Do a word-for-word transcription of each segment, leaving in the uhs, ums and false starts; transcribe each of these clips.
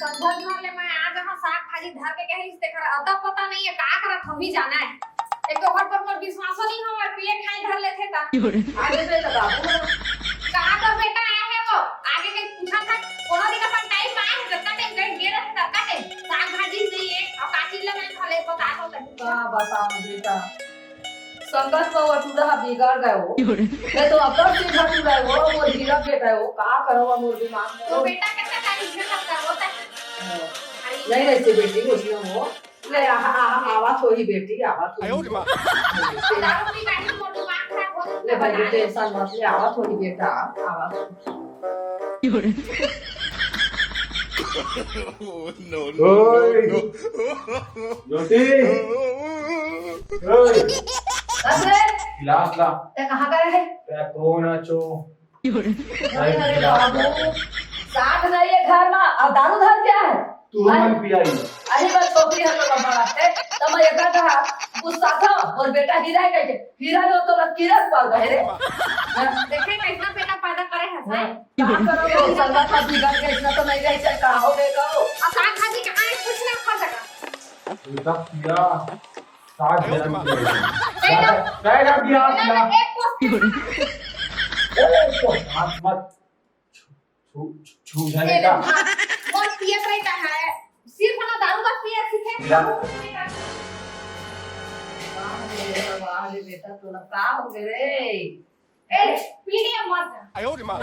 संझा घर ले मैं आ जहाँ साग भाजी धर के कहे, तेकर अता पता नहीं है, का करत होही जाना है। एक तो ओकर पर मोर विश्वासो नहीं हो, पिए खाए धर लेथे ता। आगे से तो बाबू। कहाँ कर बेटा आया है वो? आगे के पूछा था, कोनो दिन अपन टाइम आए है, जब का टाइम गए, गए रहते, तब का टाइम। साग भाजी नहीं है, और काची ले मैं खा ले, बता दो तक। का बताओ बेटा, संगत में वो टूरा बिगड़ गए हो। मैं तो अब्बड़ से घर टूरा है वो, वो हीरा बेटा है वो, का करो वो मोर दिमाग में। तो बेटा कैसे तारीफ में करता होता है? हाँ। अरे नहीं रहते बेटी, उसमें वो। ले, आ, आ, आ, आवा थोड़ी बेटी, आवा थोड़ी। आयो रे माँ। दारू पी के मोर दिमाग खराब हो जाता है। ले भाई, बेटे, ऐसा मत ले, आवा थोड़ी बेटा, आवा थोड़ी। Oh, no, no, ओए। No, no। ज्योति। ओए। बस रे। गिलास ला। ते कहाँ गए है? ते कौन है चो? अरे, अरे बाबू, साग नहीं है घर में, और दारू धर क्या है? तू अरे। मन पियाई। अरे बस छोकरी है तो लंबा बात है, तो मैं एक कहा गुस्सा था, और बेटा हीरा है कह के, हीरा भी हो तो लकीरस पड़ गए रे। देखे कैसा बेटा पैदा करे है, हाँ। साहब? क्या करो, संगत का बिगड़ के इतना तो नहीं रह सकता, हो गए कहो। और साग भाजी कहाँ है, कुछ नहीं खा सका। बेटा पिया, साग आयो गरम रे माँ। किया है। कह रहा, कह रहा पिया, पिया। एक कोस ए, तो हाथ मत छू, छू, छू जाने का। हाँ, बहुत पिया बेटा है। सिर्फ ना दारू का पिया सीखे। वाह रे, वाह रे बेटा, तोला का हो गए रे? ए, पी लिया मत। आयो रे माँ।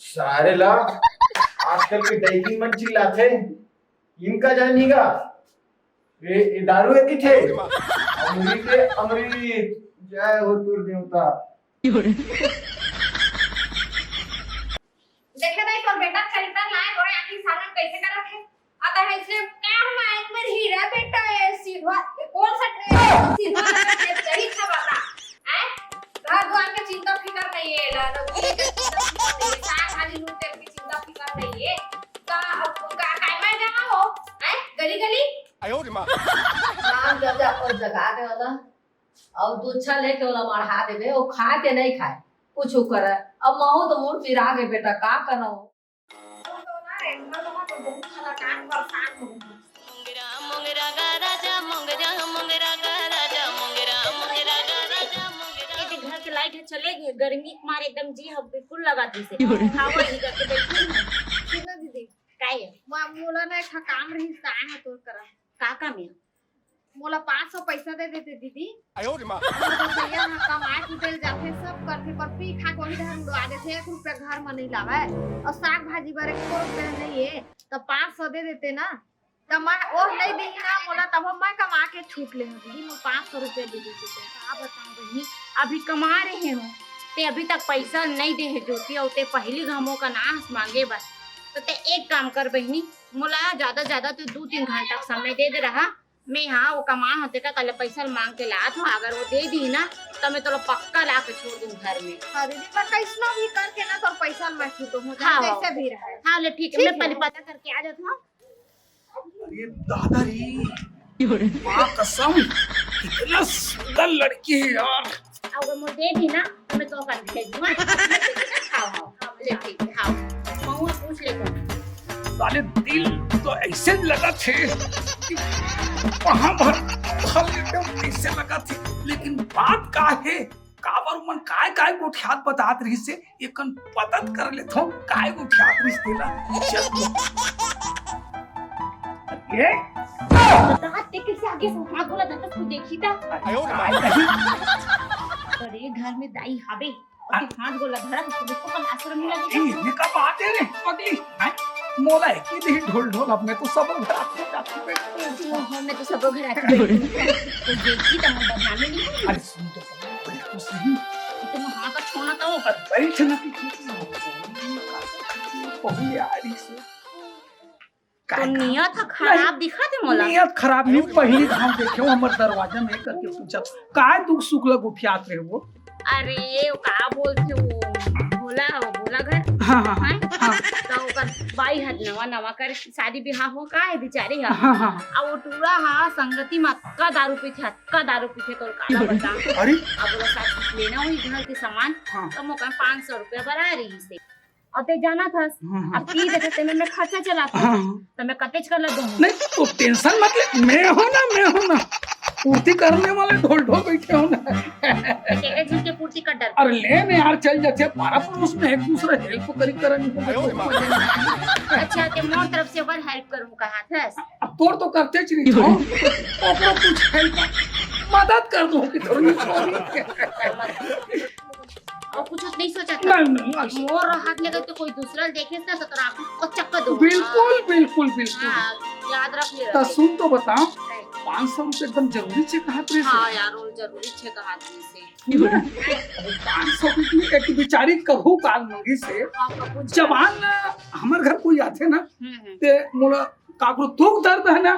सारे ला आजकल के डैकिन मन चिल्लाथे, इनका जानिएगा। ये, ये दारू है कि थे? अमृत है, अमृत। जय हो तोर देवता। देखे नहीं, तोर बेटा खरीदन लाए, तोरे आखिर सालन कैसे करत है? अतः इसने क्या हुआ, एक बार हीरा बेटा है, सीधा, कौन सा सीधा लगा है, सही था बता, हैं? घर द्वार के चिंता फिकर नहीं है, ला, ला, साग भाजी नून तेल की चिंता फिकर नहीं है। का, का, का मैं जमा हो, हैं? गली गली? आयो रे माँ। नाम जब जा और जगा दे वाला, और दूछा लेके वाला मढ़ा देबे, वो खाए के नहीं खाए, कुछ करे। अब महू तो मुड़ पिरा गए बेटा, का करो? ए, ते घर के लाइट ह चले गे, गर्मी के मारे एकदम जी ह बिल्कुल लगा दिसे। हवा ही करके बैठी हूँ। सुनो दीदी, काय है? वा-, मोला ना एक ठा काम रही, का है तोर करा? का काम है? मोला पाँच सौ पैसा दे देते दीदी। आयो रे माँ। मोर भैया ना कमाए कुटेल जाथे, सब करथे, पर पी खा के वही डहर उड़वा देथे, एक रुपया घर में नहीं लावे, और साग भाजी बर एक रुपया नहीं है, तो पाँच सौ दे देते ना, तो मैं वो नहीं देही ना मोला, तब मैं कमा के छूट ले हूँ दीदी, मोर पाँच सौ रुपया दे देते। का बताऊँ बहिनी, अभी कमा रहे हो, ते अभी तक पैसा नहीं दे है ज्योति, और ते पहली घमो का नाश मांगे बस। तो ते एक काम कर बहिनी, मोला ज्यादा ज्यादा तो दो तीन घंटा का समय दे दे रहा, मैं हाँ वो कमा होते का कल पैसा मांग के लात हूँ, अगर वो दे दी ना तो मैं तोला पक्का ला के छोड़ दूँ घर में। हाँ दीदी, पर कैसनो भी करके ना तोर पैसा मैं छूटो हूँ, हाँ, जैसे भी रहे। हाँ ले ठीक है, ठीक मैं है। पहले पता करके आ जाता हूँ। अरे दादा रे, माँ कसम, कितना सुंदर लड़की है यार। अब वो दे दी ना, मैं तो कर भेज दूँ। हाँ, हाँ, ले ठीक है, हाँ। महुआ पूछ ले तुम। साले दिल तो ऐसे लगा थे कि वहां भर भर लेते हो, ऐसे लगा थे। लेकिन बात का है, काबर मन काय काय गोठियात बतात रहिस हे, एकन पतत कर लेथो, काय गोठियात रहिस तेला। चल। ये? बता, ते कैसे आगे से हाथ बोला था, तू देखी था? आयो रे माई। अरे, घर में दाई हवे, अरे हाथ गोला धरा तो पुलिस को कल आश्रम में लगे। ए, ये का बात है रे, पगली? हैं? मोला है कि नहीं ढोल ढोल, अब मैं तो सब घर आके जाती बैठती हूँ। ओहो, मैं तो सब घर आके बैठती हूँ। कोई देखी तो मैं बदनामी नहीं होगी। अरे सुन तो सही, बैठ तो सही। ये तो मैं हाथ का छोड़ना था वो। अरे बैठ ना कि कुछ ना हो। पहुंच आ रही से। तो नियत ह खराब दिखा दे मोला। नियत खराब नहीं, पहली घाम देखे हो हमर दरवाजा में करके पूछा, "काय दुख सुख ल गोठियात रहे हो?" अरे, वो का बोलथे वो, भोला हो, भोला घर। हाँ, हाँ, हाँ, हैं? हाँ। त ओकर बाई ह नवा नवा कर शादी बिहाव हो का हे बिचारी ह। हाँ, हाँ। अब वो टूरा ह संगति म अतका दारू पीथे, अतका दारू पीथे, तोर काला बता। अरे। अब ओला शादी लेना होही घर के सामान, हाँ। त मोर कन पाँच सौ रुपया बरा रहिस हे। अब ते जानत हस, हाँ, हाँ। अब पी देथे, तेमे मैं खर्चा चलाथों। हाँ, हाँ। त मैं कतेच कर ल दूँ। नहीं, तो tension मत ले, मैं हूँ ना, मैं हूँ ना, पूर्ति करने वाले ढोल ढोल बैठे हो ना। एक एक झन के पूर्ति कर डर। अरे ले ने यार, चल जाथे, पारा पड़ोस में एक दूसरा help करी करन। अच्छा, ते मोर तरफ से ओकर help करूँ कहाथस? अब तोर तो करते च रही हो, ओकरो कुछ help, मदद कर दो कि थोड़ी थोड़ी। अउ कुछ नहीं सोचत। नहीं, नहीं, ऐसे मोर हाथ लगे तो कोई दूसरा देखे ना तो तोरा आँख को चक्कर दो। बिल्कुल, बिल्कुल, बिल्कुल। हाँ, याद रख ले। त सुन तो बता, नहीं। पाँच सौ रुपये एकदम जरूरी छे कहात रहिस हे। हाँ यार, वो जरूरी छे कहात रहिस हे। सुन ना, पाँच सौ रुपये एक बिचारी कभू काल मंगिस हे। हाँ, कभू जबान ना, हमर घर कोई आथे ना, हम्म, हम्म। ते मोला काकरो दुख दर्द हे ना,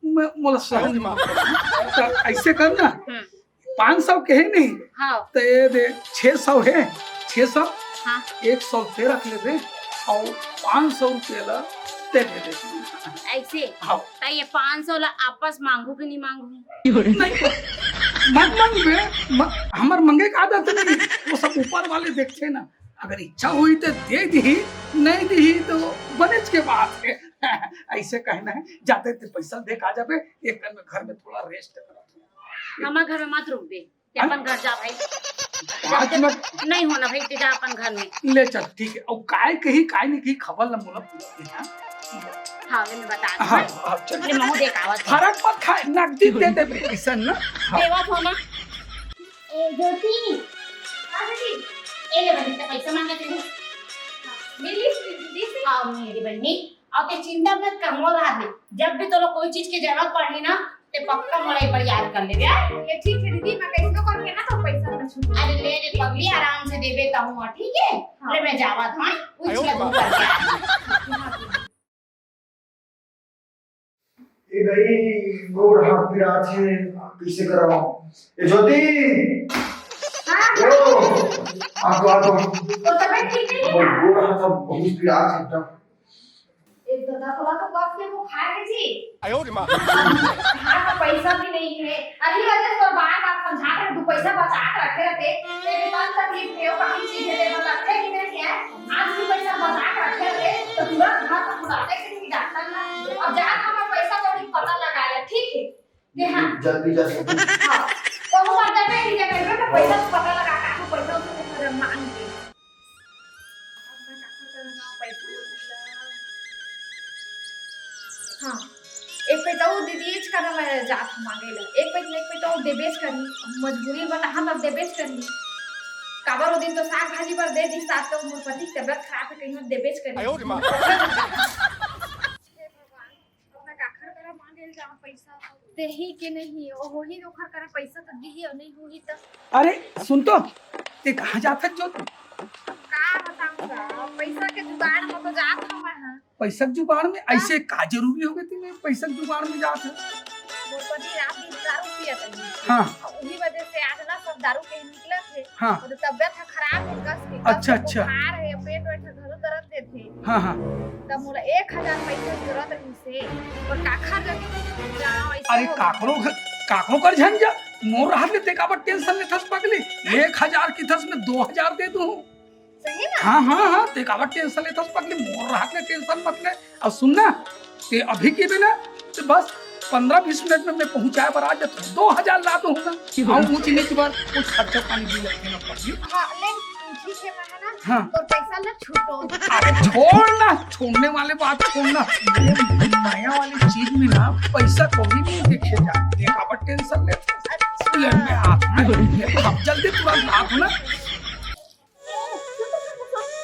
मैं, मोला सहन नहीं होता। त ऐसे कर ना, हम्म। पाँच सौ कहे नहीं, हाँ। त ये दे, छह सौ हे, छह सौ, हाँ। एक सौ ते रख लेबे, अउ पाँच सौ रुपया ला ते दे दे। ऐसे? हाँ। त ये पाँच सौ ला आपस मांगू कि नहीं मांगू? नहीं, मत मांगबे, म-, हमर मंगे के आदत नहीं, वो सब ऊपर वाले देखथे ना। अगर इच्छा होही त दे दिही, नहीं दिही त बनेच के बात हे। ऐसे कहना हे, जाते ते पैसा दे के आ जाबे, एक कन में घर में थोड़ा rest करत हूँ। हमर घर में मत रुकबे, ते हाँ? अपन घर जा भाई। आज जब मैं तक नहीं होना भाई, ते जा अपन घर में। ले चल, ठीक हे। अउ काय कही, काय नहीं कही, खबर ला मोला पूरा देना। हाँ, मैं बता दूँ, हाँ, हाँ? हाँ, चल। ले, महूँ देख आवत हूँ। फरक मत खाए, नकदी दे दे, पैसा ना। हाँ। देवत हो ना। ए, ज्योति। हाँ, दीदी। ए, ले बहिनी, ते पैसा मांगत हे। मिली, दीदी। हाँ, मेरी बहिनी। अब ते चिंता मत कर, मोर हाथ में। जब भी तोला कोई चीज के जरूरत पड़ही ना, ते पक्का मोला एक बार याद कर लेबे, आ? ये ठीक हे दीदी, मैं कैसनो करके ना तो पैसा में छूट। अरे ले ले पगली, आराम से देबे तहूँ, ठीक हे? हाँ। ले मैं जावत हूँ, कुछ आयो लगू माँ। करके। ए दाई, गोड़ हाथ पिरात हे, कइसे करव? ए ज्योति! हाँ। ओ, आ तो, आ तो। तो तबीयत ठीक नहीं है? गोड़ हाथ अब बहुत पिरात हे एकदम। ए दादा, तोला तो कब से बुखार हे जी। आयो रे माँ। हाँ, तो पैसा भी नहीं है। अभी वजह से तो बार-बार समझात रहे, दू पैसा बचा के रखे रहते। तेरे मन तकलीफ हे, वो कहीं चीज है, तेरे मन लगते कि नहीं है? आज भी पैसा बचा के रखे थे, तो तुरंत घर पर बुलाते थे कि डॉक्टर ना। अब जा, हमारा पैसा कौड़ी पता लगा ले, ठीक है? जी, हाँ। जल्दी, जल्दी। हाँ। तो वो मर जाते हैं, ठीक है, मैं पैसा तो पता लगा के आपको पैसा उसे मांग के। हाँ, एक पैसा वो दीदीच करा मैं जात हूँ मांगे ला। एक पैसा, एक पैसा वो देबेच करही। मजबूरी बताहा तब देबेच करही। काबर वो दिन तो साग भाजी बर दे दिस, आज तो मोर पति के तबियत खराब हे, कहीं देबेच करही। आयो रे माँ। हे भगवान, अपना काखर करा मांगे ला जाऊँ पैसा। देही के नहीं, वो होही ओखर करा पैसा तो दिही और नहीं होही तो। अरे सुन तो, ते कहाँ जात हस जो तू? का बताऊँ गा, पैसा के जुगाड़ में तो जात हूँ मैं, हाँ। पैसा के जुगाड़ में? हाँ। ऐसे का जरूरी हो गई थी मैं पैसा के जुगाड़ में जात हूँ? मोर पति रात दिन दारू पियत रही। हाँ। और उही वजह से आज ना सब दारू के निकलत हे। हाँ। और तबियत ह खराब हे, कस के, कस अच्छा, के अच्छा। बुखार हे, पेट वेट ह घलो दर्द देथे। हाँ, हाँ। तब मोला एक हजार पैसा के जरूरत रहिस हे, और काखर लगे जाओ, ऐसे अरे हो गया। काकरो घर, काकरो कर झन जा, मोर रहत ले ते काबर tension लेथस पगली? एक हजार किथस मैं दो हजार दे दूँ। सही में? हाँ, हाँ, हाँ, ते काबर tension लेथस पगली, मोर रहत ले tension मत ले। अउ सुन ना, ते अभी के भी ना, ते बस पन्द्रह बीस मिनट में मैं पहुँचाए बर आ जात हूँ, दो हजार ला दूँ ना। हाँ, ऊँच नीच बर कुछ खर्चा पानी भी लगथे ना पगली। हाँ, ले, ठीक है, मैं है ना, हाँ। तोर पैसा ला छुटो। अरे छोड़ ना, छोड़ने वाले बात छोड़ ना। ये माया वाली चीज में ना पैसा कभी नहीं देखे जाते, काबर tension लेथस? अच्छा। ले, मैं आ, मैं, आप जल्दी तुरंत आ ना।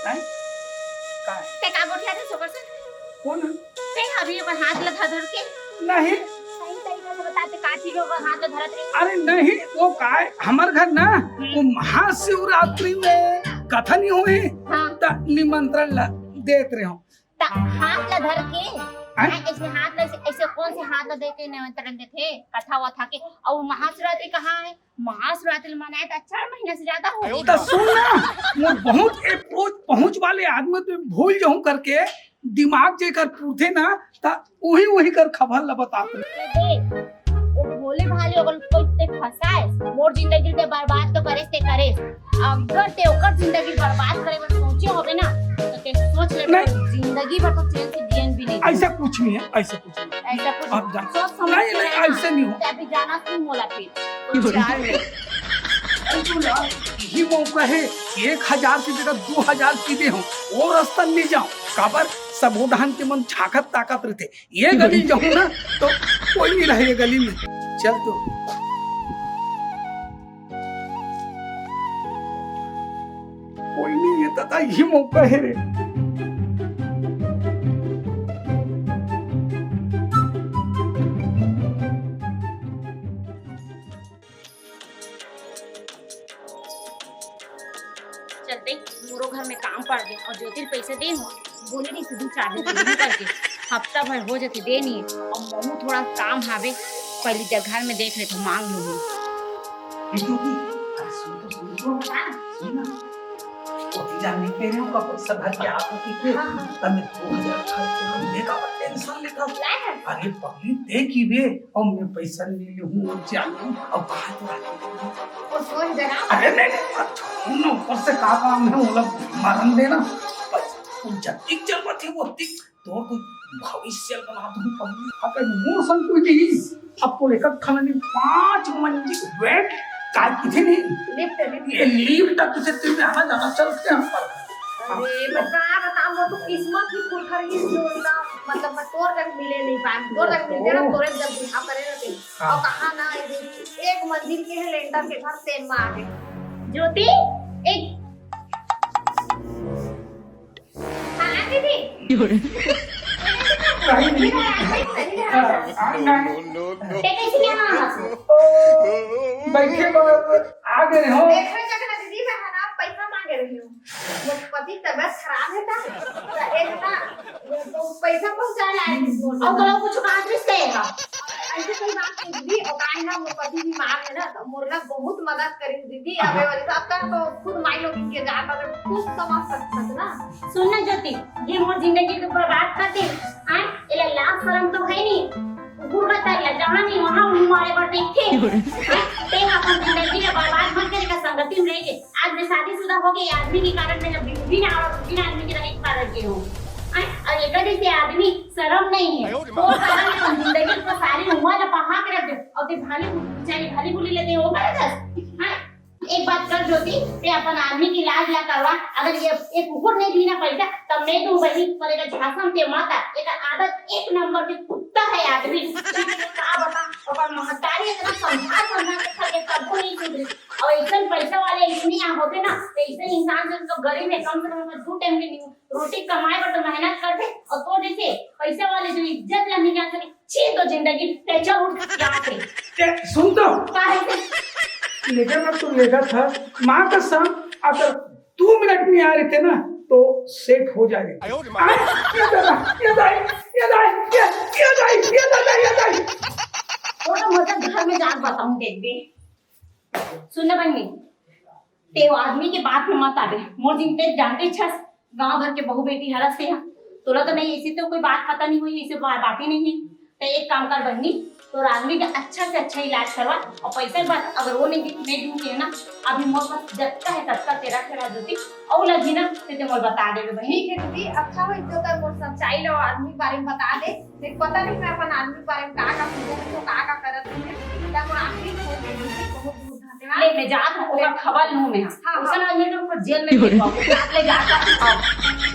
हैं? का है? ते का गोठियाथस ओकर से? कौन है? ते अभी ओकर हाथ ला धर धर के। नहीं। सही तरीका से बता, ते का चीज ओकर हाथ ला धरत रहे? अरे नहीं, वो का है, हमर घर ना, हम्म। वो महाशिवरात्रि में कथा नहीं होही, हाँ। त निमंत्रण ला देत रहे हो। त हाथ ला धर के हैं? ऐसे हाथ ला, ऐसे, ऐसे कौन से हाथ ला दे के निमंत्रण देथे कथा वथा के? अउ महाशिवरात्रि कहाँ है? महाशिवरात्रि मनाए त चार महीना से ज्यादा हो गया। त सुन ना, मोर बहुत अप्रोच पहुंच वाले आदमी तो भूल जाऊं करके दिमाग जेकर पुरथे ना, त उही उही कर खबर ल बतात रहे। देख, वो भोले भाले ओकर कोई ते फंसाए, मोर जिंदगी ते बर्बाद तो करे ते करे। अगर ते ओकर जिंदगी बर्बाद करे बर सोचे होबे ना, तो ते सोच ले, नहीं। जिंदगी भर तो चैन से जियन भी नहीं। ऐसा कुछ नहीं है, ऐसा कुछ नहीं। ऐसा कुछ आप जा। सोच समझ नहीं, के नहीं, रहना। ऐसे नहीं हो। ते अभी जाना सुन मोला फिर। तो चाल ले। अरे तो यार, यही मौका है, एक हजार की जगह दो हजार की दे हो, वो रास्ता नहीं जाओ। काबर सब वो डहन के मन झाकत ताकत रहते। ये गली जाऊं ना, तो कोई नहीं रहे ये गली में। चल तो। कोई नहीं है दादा, यही मौका है रे। चलते मोरो घर में काम पड़ गया और ज्योति पैसे दे हो, बोले नहीं दू चार दिन दे करके। हफ्ता भर हो जाते दे नहीं, और महू थोड़ा काम हावे, पहले जब घर में देख ले तो मांग लूंगी। ए ज्योति, अरे सुन तो, सुन तो। हाँ। सुन ना। ज्योति जान नहीं कह रहे हो, कब सब घर के आप होती थे, हाँ, हाँ। तब मैं दो हजार खर्च कर लेगा, टेंशन लेता। अरे पगली, देखी बे, अउ मैं पैसा ले लेहूं अउ जान लेहूं, अउ कहाँ तो रात को वो सोच जरा। अरे नहीं, नहीं, अरे छोड़ ना, ऊपर से का काम है, वो लोग मरन देना। बस, तू जतिक जरूरत है, वो तिक तोर कोई भविष्य बना दूं, पगली। अबे मोर संग कोई नहीं, अब तो लेकर खाना नहीं, पांच मंजिल वेट, काय किथे नहीं? Lift, lift. ये लिफ्ट, तुझे तेरे आना जाना चलते हैं हम पर। अरे, मैं का बताऊं, वो तो किस्मत ही फुटकर ही जोड़ना, मतलब, मैं तोर तक मिले नहीं पाए, तोर तक मिलते ना, ओह। तोरे जब बिहाव करे रहते। हाँ। और कहा ना, एक, एक मंजिल के है लेंटर के घर, तेन में आ गए। ज्योति, एक हाँ, दीदी। कहीं नहीं। हाँ, हाँ, नहीं। ते कैसे क्या नाम है? ओ, बैठे बा-, आ गए हो। देखो, जगह दीदी, मैं है ना, पैसा मांगे रही हूँ। वो पति तबीयत खराब है ना, तो एक ना, वो पैसा पहुंचाना है। और तो लोग कुछ बात भी सही है। ऐसे कोई बात नहीं दीदी, और काहे ना, वो पति बीमार है ना, तो मोर ना बहुत मदद करी दीदी, आवे वाली तो आपका तो खुद माई लोग के जान पर खुद समझ सकत ना। सुन ना ज्योति, ये मोर जिंदगी के बर्बाद कर दे। आय, एला लाज शरम तो है नहीं। कुकुर का तर ला जहाँ नहीं वहाँ मुँह मारे बर देखथे। आय, ते अपन जिंदगी के बर्बाद मत करे का संगति में रह के। आज मैं शादीशुदा हो गई, आदमी के कारण मैं जब भी ना और बिना आदमी के रहे पार गई हूँ। आय, और एक जैसे आदमी शरम नहीं है। वो कारण अपन जिंदगी को सारी उम्र बहा के रख दे। और ते भाली बेचारी भाली बोली लेते हो, करे दस। आय, एक बात कर ज्योति, ते अपन आदमी की लाज ला करवा। अगर ये, ये कुकुर नहीं दी ना पैसा, तब मैं दूं बहिनी, पर एकर झांसा में ते मत आ। एकर आदत एक नंबर के कुत्ता है आदमी। का बता, ओकर महतारी इतना समझा समझा के खा के तब को नहीं सुधरी। और ऐसन पैसा वाले इतने यहाँ होते ना, तो ऐसे इंसान से तो गरीब है, कम से कम दो टाइम की रोटी कमाए पर तो मेहनत करते। और तो जैसे पैसा वाले जो इज्जत ला नहीं जान सके, छी तो जिंदगी, ते चल उठ यहाँ से। ए, सुन तो। काहे से? लेकर ना तू लेकर था, माँ कसम, अगर दो मिनट नहीं आ रहे थे ना, तो सेट हो जाए। आयो रे माँ। आ, ये दादा, ये दाई, ये दाई, ये, ये दाई, ये दादा, ये दाई। वो तो मतलब घर में जाके बताऊं, देख बे। सुन ना बहिनी, ते वो आदमी के बात में मत आवे। मोर जिन ते जानते छस, गांव भर के बहू बेटी हरस से हा। तोला तो नहीं, ऐसी तो कोई बात पता नहीं हुई, ऐसे बा-, बातें नहीं है। ते एक काम कर बहिनी, तोर आदमी का अच्छा से अच्छा इलाज करवा और पैसा के बात अगर वो नहीं दे, मैं दूंगी है ना, अभी मोर पास जत्ता है तत्ता तेरा खेला ज्योति, और लगी ना, ते, ते मोर बता देवे बहिनी। ठीक है दीदी, अच्छा हो तो कर मोर सच्चाई लो आदमी के बारे में बता दे। देख, पता नहीं मैं अपन आदमी के बारे में का का सुनत हूँ, का का करत हूँ। तब आखिरी फोन दे दीजिए, बहुत बहुत धन्यवाद। ले, मैं जात हूँ, ओकर खबर लूँ मैं। हाँ, हाँ। उसन आदमी को जेल में भेजवा, ले जाता हूँ।